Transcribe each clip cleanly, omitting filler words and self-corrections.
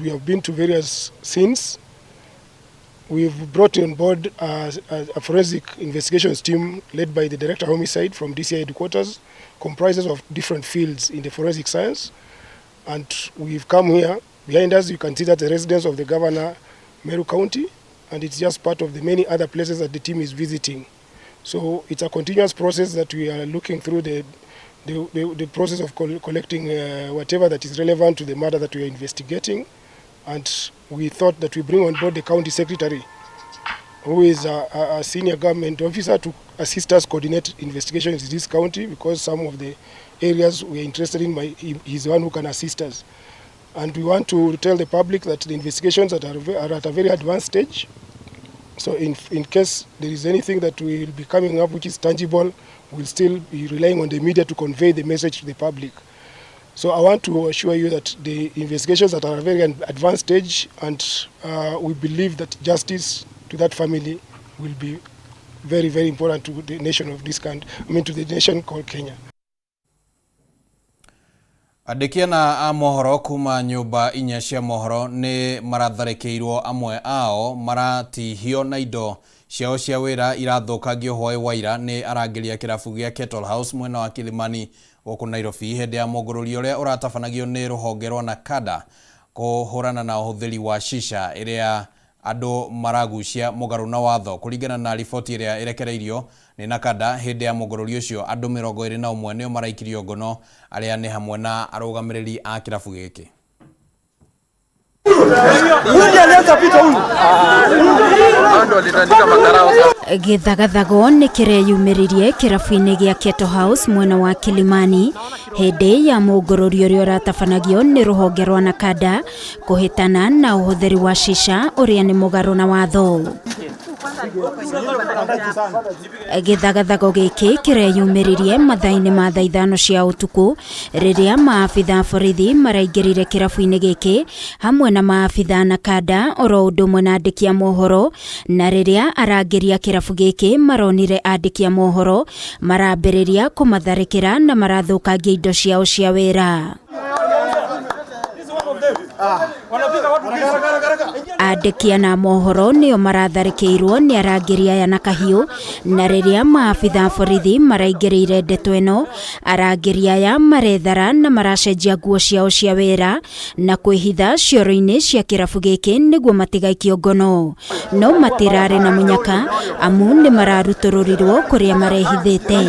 We have been to various scenes. We've brought on board a forensic investigations team led by the Director of Homicide from DCI headquarters, comprises of different fields in the forensic science. And we've come here. Behind us, you can see that the residence of the governor, Meru County, and it's just part of the many other places that the team is visiting. So it's a continuous process that we are looking through the process of collecting whatever that is relevant to the matter that we are investigating. And we thought that we bring on board the county secretary, who is a senior government officer, to assist us coordinate investigations in this county, because some of the areas we are interested in, he's the one who can assist us. And we want to tell the public that the investigations that are at a very advanced stage. So in case there is anything that will be coming up which is tangible, we'll still be relying on the media to convey the message to the public. So I want to assure you that the investigations that are at a very advanced stage, and we believe that justice to that family will be very, very important to the nation of this country, I mean to the nation called Kenya. Andĩki ana a mohoro kuma nyũmba inya cia mohoro nĩ maratharĩkĩirwo, amwe ao maratihio na indo ciao cia wĩra irathũkangio hwaĩ wa ira nĩ arangĩri a kĩrabu gĩa Kettle House mwena wa Kilimani gũkũ Nairobi, hĩndĩ ya mũngũrũrio ũrĩa ũratabanagio nĩ rũhonge rwa NACADA kũhũrana na ũhũthĩri wa shisha ĩrĩa andũ maragucia mũgarũ na watho. Kũringana na riboti ĩrĩa ĩrekereirio nĩ NACADA, hĩndĩ ya mũngũrũrio ũcio andũ 21 nĩo maraikirio ngono, arĩa nĩ hamwe na arũgamĩrĩri a kĩrabu gĩkĩ. Huyu ndiye alianza vita huyu. Gĩthagathago nĩ kĩreyumĩririe kĩrabu-inĩ gĩa Kettle House mwena wa Kilimani hĩndĩ ya mũngũrũrio ũrĩa ũratabanagio nĩ rũhonge rwa NACADA kũhĩtana na ũhũthĩri wa shisha ũrĩa nĩ mũgarũ na watho. Gĩthagathago gĩkĩ kĩreyumĩririe mathaa-inĩ ma thaa 5 cia ũtukũ, rĩrĩa maabitha a borithi maraingĩrire kĩrabu-inĩ gĩkĩ hamwe na maabitha NACADA, oro ũndũ ũmwe na andĩki a mohoro, na rĩrĩa arangĩri a kĩrabu gĩkĩ maronire andĩki a mohoro marambĩrĩria kũmatharĩkĩra na marathũkangia indo ciao cia wĩra. Andĩki ana mohoro nĩo maratharĩkĩirwo nĩ arangĩri aya na kahiũ, na rĩrĩa maabitha a borithi maraingĩrĩire ndeto ĩno, arangĩri aya marethara na maracenjia nguo ciao cia wĩra na kwĩhitha cioro-inĩ cia kĩrabu gĩkĩ nĩguo matigaikio ngono, no matirarĩ na mũnyaka amu nĩ mararutũrũrirwo kũrĩa marehithĩte.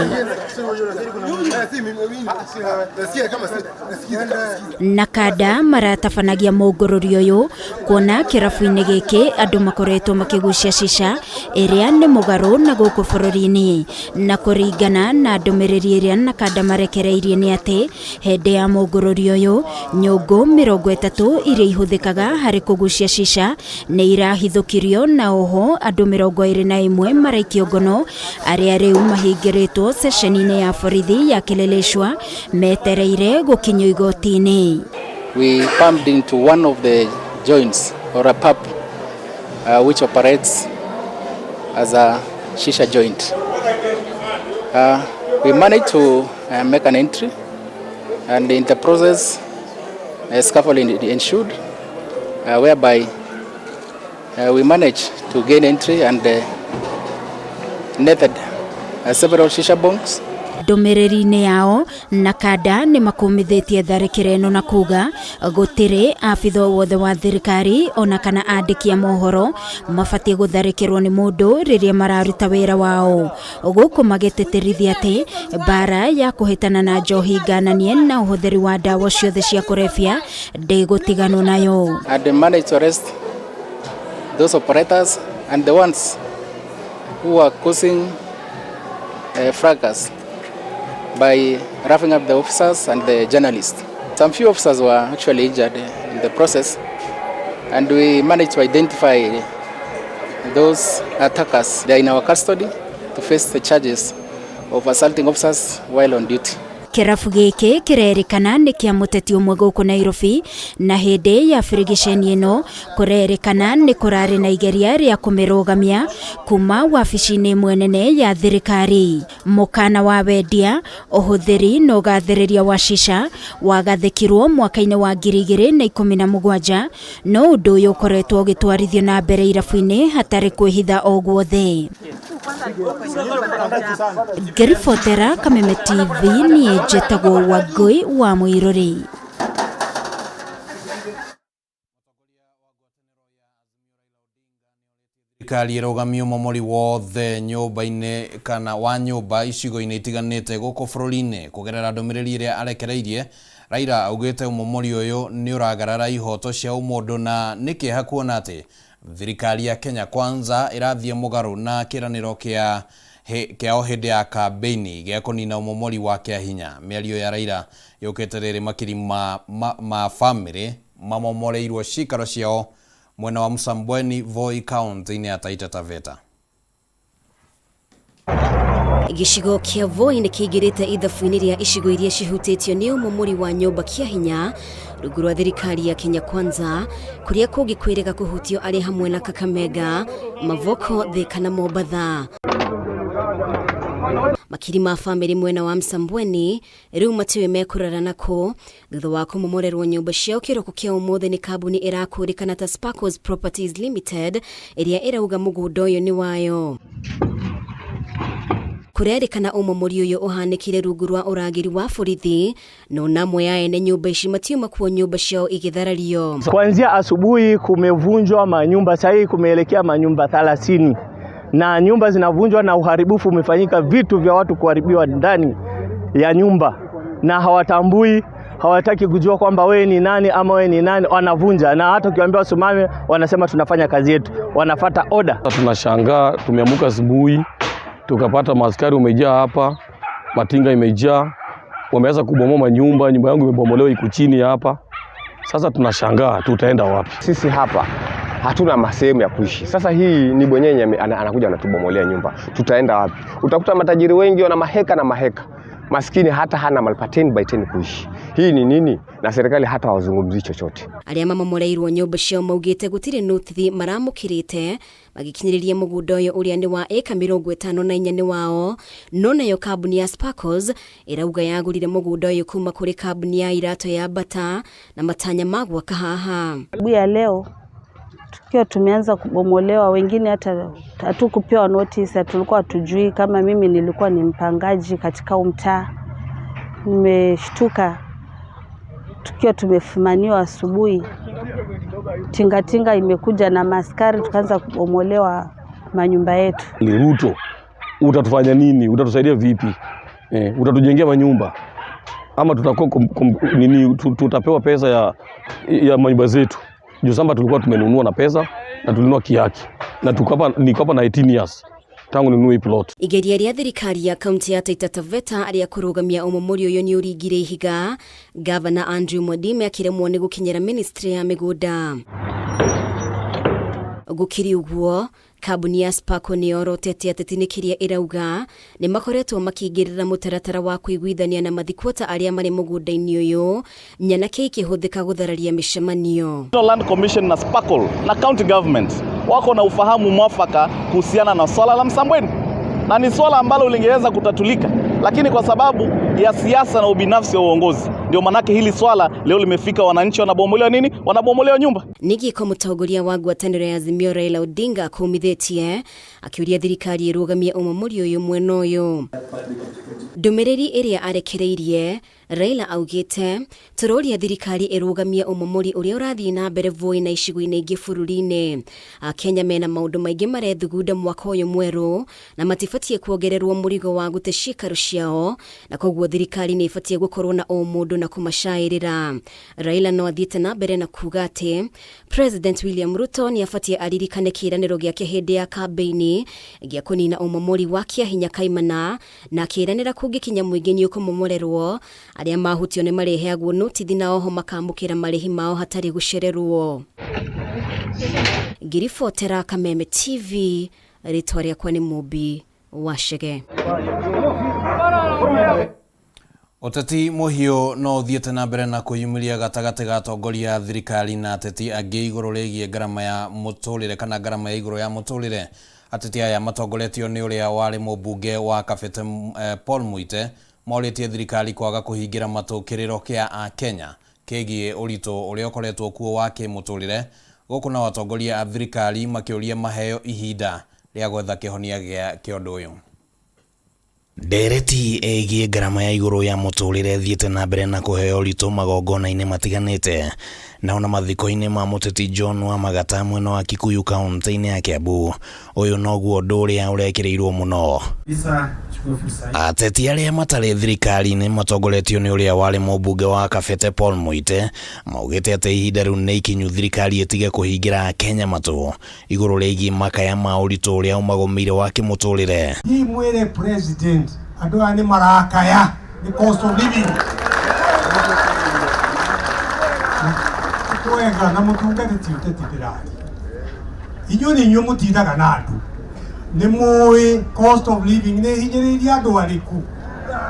NACADA maratabanagia mũngũrũri ũyũ kuona kĩrabu-inĩ gĩkĩ andũ makoretwo makĩgucia shisha ĩrĩa nĩ mũgarũ na gũkũ bũrũri-inĩ, na kũringana na ndũmĩrĩri ĩrĩa NACADA marekereirie nĩ atĩ hĩndĩ ya mũngũrũri ũyũ nyũngũ 30 iria ihũthĩkaga harĩ kũgucia shisha nĩ irahithũkirio, na oho andũ 21 maraikio ngono, arĩa rĩu mahingĩrĩtwo ceceni-inĩ ya borithi ya Kileleshwa metereire gũkinyio igoti-inĩ. We pumped into one of the joints or a pub which operates as a shisha joint. We managed to make an entry, and in the process a scaffolding ensued, whereby we managed to gain entry and netted several shisha bongs. Ndũmĩrĩri-inĩ yao, NACADA nĩ makũmithĩtie tharĩkĩro ĩno na kuga gũtirĩ abitha wothe wa thirikari ona kana andĩki a mohoro mabatiĩ gũtharĩkĩrwo nĩ mũndũ rĩrĩa mararuta wĩra wao, gũkũ magĩtĩtĩrithia atĩ mbara ya kũhĩtana na njohi ngananie na ũhũthĩri wa ndawa ciothe cia kũrebia ndĩgũtiganwo nayo. And they managed to arrest those operators and the ones who are causing fracas by roughing up the officers and the journalists. Some few officers were actually injured in the process, and we managed to identify those attackers. They are in our custody to face the charges of assaulting officers while on duty. Kĩrabu gĩkĩ kĩrerĩkana nĩ kĩa mũteti ũmwe gũkũ Nairobi, na hĩndĩ ya birigiceni ĩno kũrerĩkana nĩ kũrarĩ na igeria rĩa kũmĩrũgamia kuma wabici-inĩ ĩmwe nene ya thirikari. Mũkana wa wendia, ũhũthĩri na ũgathĩrĩria wa shisha wagathĩkirwo mwaka-inĩ wa 2017, no ũndũ ũyũ ũkoretwo ũgĩtwarithio na mbere irabu-inĩ hatarĩ kwĩhitha o guothe. Ngĩribotera Kameme TV niĩ njĩtagwo Wangũi wa Mũirũrĩ. Thirikari ĩrũgamie ũmomori wothe nyũmba-inĩ kana wa nyũmba icigo-inĩ itiganĩte gũkũ bũrũri-inĩ kũgerera ndũmĩrĩri ĩrĩa arekereirie. Raila augĩte ũmomori ũyũ nĩ ũragarara ihoto cia ũmũndũ na nĩ kĩeha kuona atĩ thirikari ya Kenya Kwanza ĩrathiĩ mũgarũ na kĩranĩro kĩao hĩndĩ ya kambĩini gĩa kũnina ũmomori wa kĩahinya. Mĩario ya Raila yũkĩte rĩrĩ makiri ma bamĩrĩ mamomoreirwo cikaro ciao mwena wa Msambweni, Voi kaunti-inĩ ya Taita Taveta. Gĩcigo kĩa Voi nĩ kĩingĩrĩte ithabu-inĩ rĩa icigo iria cihutĩtio nĩ ũmomori wa nyũmba kĩa hinya rungu rwa thirikari ya Kenya Kwanza, kũrĩa kũngĩ kwĩrĩga kũhutio arĩ hamwe na Kakamega, Mavoko, Thika na Mombatha. Makiri ma bamĩrĩ mwena wa Msambweni rĩu matiũĩ mekũrora nakũ thutha wa kũmomorerwo nyũmba ciao kĩroko kĩa ũmũthĩ nĩ kambuni ĩrakũrĩkana ta Sparkles Properties Limited ĩrĩa ĩrauga mũgũnda ũyũ nĩ wayo. Kũrerĩkana ũmomori ũyũ ũhanĩkire rungu rwa ũrangĩri wa borithi, no namwe ya ene nyũmba ici matiuma kuo nyũmba ciao igĩtharario. Kuanzia asubuhi kumevunjwa manyumba, sasa kumeelekea manyumba 30 na nyumba zinavunjwa na uharibifu umefanyika, vitu vya watu kuharibiwa ndani ya nyumba na hawatambui, hawataki kujua kwamba wewe ni nani ama wewe ni nani, wanavunja. Na hata ukiwaambia wasimame wanasema tunafanya kazi yetu, wanafata order. Tunashangaa, tumeamka asubuhi tukapata maaskari umejaa hapa, matinga imejaa, wameanza kubomoa manyumba, nyumba yangu imebomolewa iko chini hapa. Sasa tunashangaa tutaenda wapi? Sisi hapa hatuna masehemu ya kuishi. Sasa hii ni bwenyenye anakuja anatubomolea nyumba, tutaenda wapi? Utakuta matajiri wengi wana maheka na maheka, maskini hata hana mahali pa 10 by 10 kuishi. Hii ni nini? Na serikali hata hawazungumzii chochote. Arĩa mamomoreirwo nyũmba ciao maugĩte gũtirĩ notithi maramũkĩrĩte magĩkinyĩrĩria mũgũnda ũyũ ũrĩa nĩ wa ĩka 54 nĩ wao, no nayo kambuni ya Sparkles ĩrauga yagũrire mũgũnda ũyũ kuma kũrĩ kambuni ya Irato ya Bata na matanya ma gwaka haha. Ya leo tukiwa tumeanza kubomolewa, wengine hata hatukupewa notice, tulikuwa hatujui. Kama mimi nilikuwa ni mpangaji katika mtaa, nimeshtuka tukiwa tumefumaniwa asubuhi, tingatinga imekuja na maskari, tukaanza kubomolewa manyumba yetu. Ni Ruto, utatufanya nini? Utatusaidia vipi? Utatujengea manyumba ama tutakuwa nini, tutapewa pesa ya manyumba zetu? Juu samba tulikuwa tumenunua na pesa na tulinunua kihaki na niko hapa na 18 years tangu ninunue plot. Igeria rĩa thirikari ya kaunti ya Taita Taveta rĩa kũrũgamia ũmomori ũyũ nĩ ũringire ihiga, Gavana Andrew Mwadime akĩremwo nĩ gũkinyĩra ministry ya mĩgũnda. Gũkĩrĩ ũguo, kambuni ya Sparkle nĩ yorotete ateti nĩ kĩrĩa ĩrauga nĩ makoretwo makĩingĩrĩra mũtaratara wa kũiguithania na mathikwota arĩa marĩ mũgũnda-inĩ ũyũ, nyanake ikĩhũthĩka gũthararia mĩcemanio. Land Commission na Sparkle na county government wako na ufahamu mwafaka kuhusiana na swala la Msambweni, na ni swala ambalo lingeweza kutatulika, lakini kwa sababu ya siasa na ubinafsi wa uongozi ndio manake hili swala leo limefika, wananchi wanabomolewa nini, wanabomolewa nyumba. Nigiko mũtongoria wa ngwatanĩro ya Azimio Raila Odinga akũmithĩtie akiuria thirikari ĩrũgamie ũmomori ũyũ mwena ũyũ. Ndũmĩrĩri ĩrĩa arekereirie Raila augĩte tũroria thirikari ĩrũgamie ũmomori ũrĩa ũrathiĩ na mbere Voi na icigo-inĩ ingĩ bũrũri-inĩ. Akenya mena maũndũ maingĩ marethugunda mwaka ũyũ mwerũ na matibatiĩ kuongererwo mũrigo wa gũte ciikaro ciao, na koguo thirikari nĩ ĩbatiĩ gũkorwo na ũmũndũ na kũmacaĩrĩra. Raila no athiĩte na mbere na kuga atĩ President William Ruto nĩ abatiĩ aririkane kĩĩranĩro gĩake hĩndĩ ya kambĩini gĩa kũnina ũmomori wa kĩahinya kaimana, na akĩĩranĩra kũngĩkinya mũingĩ nĩ ũkũmomorerwo, arĩa mahutio nĩ marĩheagwo notithi na oho makamũkĩra marĩhi mao hatarĩ gũcererwo. Ngiribotera Kameme TV, rĩtwa rĩakwa nĩ Mũmbi wa Chege. Ũteti mũhiũ no ũthiĩte na mbere na kwĩyumĩria gatagatĩ ga atongoria a thirikari na ateti angĩ igũrũ rĩgiĩ ngarama ya mũtũrĩre kana ngarama ya igũrũ ya mũtũrĩre. Ateti aya matongoretio nĩ ũrĩa warĩ mũmbunge wa Kabete Paul Muite morĩtie thirikari kwaga kũhingĩra matũ kĩrĩro kĩa Akenya kĩgiĩ ũritũ ũrĩa ũkoretwo kuo wa kĩmũtũrĩre gũkũ nao atongoria a thirikari makĩũria maheo ihinda rĩa gwetha kĩhonia gĩa ũndũ ũyũ. Ndereti ĩgiĩ ngarama ya igũrũ ya mũtũrĩre ĩthiĩte na mbere na kũheo ũritũ magongona-inĩ matiganĩte na ona mathiko-inĩ ma mũteti John Wamagata mwena wa Kikuyu kaunti-inĩ ya Kiambu. Ũyũ noguo ũndũ ũrĩa ũrekĩrĩirwo mũno. Ateti arĩa matarĩ thirikari-inĩ matongoretio nĩ ũrĩa warĩ mũmbunge wa Kabete Paul Muite maugĩte atĩ ihinda rĩu nĩ ikinyu thirikari ĩtige kũhingĩra Akenya matũ igũrũ rĩgiĩ makaya ma ũritũ ũrĩa ũmagũmĩire wa kĩmũtũrĩre. Hii mwĩre president andũ aya nĩ marakaya nĩ cost of living twega na mũtungati ti ũteti ndĩraria inyuĩ nĩ inyuĩ mũtindaga na andũ nĩ mũĩ cost of living nĩ hinyĩrĩirie andũ arĩkũ.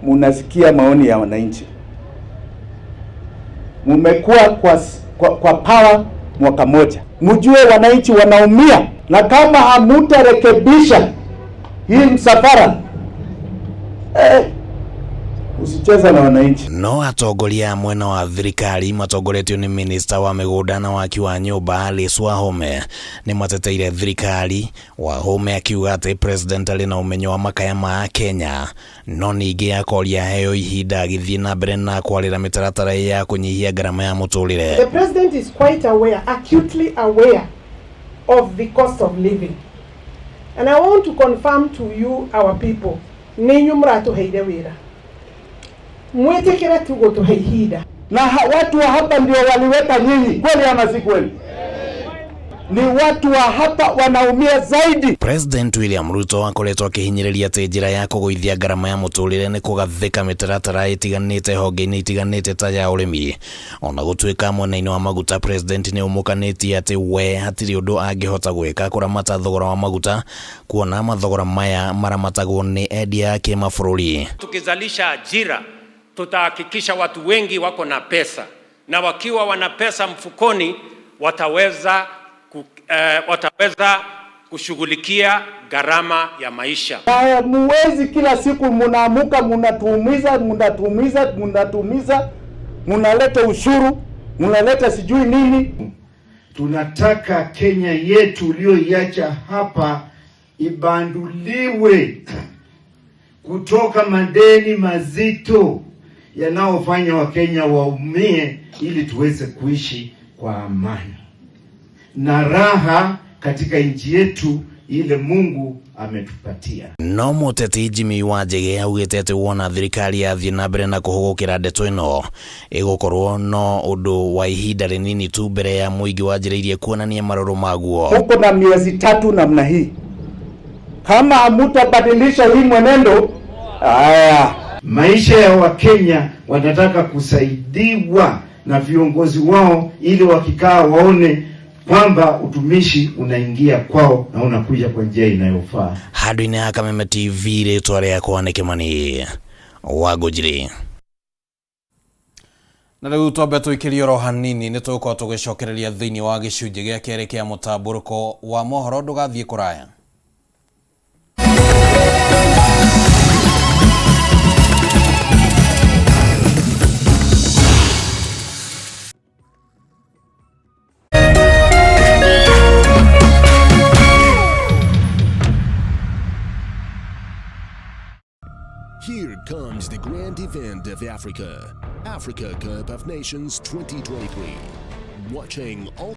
Munasikia maoni ya wananchi, mumekuwa kwa power mwaka moja, mjue wananchi wanaumia, na kama hamutarekebisha hii msafara usicheza na wananchi. No atongoria a mwena wa thirikari matongoretio nĩ minista wa mĩgũnda na waki wa nyũmba Alice Wahome nĩ mateteire thirikari. Wahome akiuga atĩ president arĩ na ũmenyo wa makaya ma Akenya no ningĩ akoria aheo ihinda agĩthiĩ na mbere na kwarĩra mĩtaratara ya kũnyihia ngarama ya mũtũrĩre. The president is quite aware, acutely aware of the cost of living. And I want to confirm to you, our people, nĩ inyuĩ mũratũheire wĩra. Mwĩtĩkĩre tu gũtũhe ihinda. Na watu wa hapa ndio waliweka nyinyi, kweli ama si kweli? Ni watu wa hapa wanaumia zaidi. President William Ruto akoretwo akĩhinyĩrĩria atĩ njĩra ya kũgũithia ngarama ya mũtũrĩre nĩ kũgathĩka mĩtaratara ĩtiganĩte honge-inĩ itiganĩte ta ya ũrĩmi. Ona gũtuĩka mwena-inĩ wa maguta president nĩ ũmũkanĩtie atĩ we hatirĩ ũndũ angĩhota gwĩka kũramata thogora wa maguta kuona mathogora maya maramatagwo nĩ endia a kĩmabũrũri. Tukizalisha ajira tutahakikisha watu wengi wako na pesa, na wakiwa wana pesa mfukoni wataweza kushughulikia gharama ya maisha. Muwezi kila siku munaamuka munatuumiza, munatuumiza, munatuumiza, munaleta ushuru, munaleta sijui nini. Tunataka Kenya yetu uliyoiacha hapa ibanduliwe kutoka madeni mazito yanaofanya Wakenya waumie ili tuweze kuishi kwa amani na raha katika nchi yetu ile Mungu ametupatia. No mũteti Jimmy Wanjigi augĩte atĩ wona thirikari yathiĩ na mbere na kũhũgũkĩra ndeto ĩno ĩgũkorwo no ũndũ wa ihinda rĩnini tu mbere ya mũingĩ wanjĩrĩirie kuonania marũrũ maguo. Huko na miezi 3 namna hii, kama hamutabadilisha hii mwenendo, haya maisha ya Wakenya wanataka kusaidiwa na viongozi wao ili wakikaa waone kwamba utumishi unaingia kwao na unakuja kwa njia inayofaa. Handũ-inĩ ha Kameme TV rĩtwa rĩakwa nĩ Kĩmani wa Ngũnjiri. Na rĩu twambe tũikĩrie oro hanini nĩ tũgũkorwo tũgĩcokereria thĩinĩ wa gĩcunjĩ gĩa kerĩ kĩa mũtambũrũko wa mohoro. Ndũgathiĩ kũraya. Here comes the grand event of Africa, Africa Cup of Nations 2023. Watching all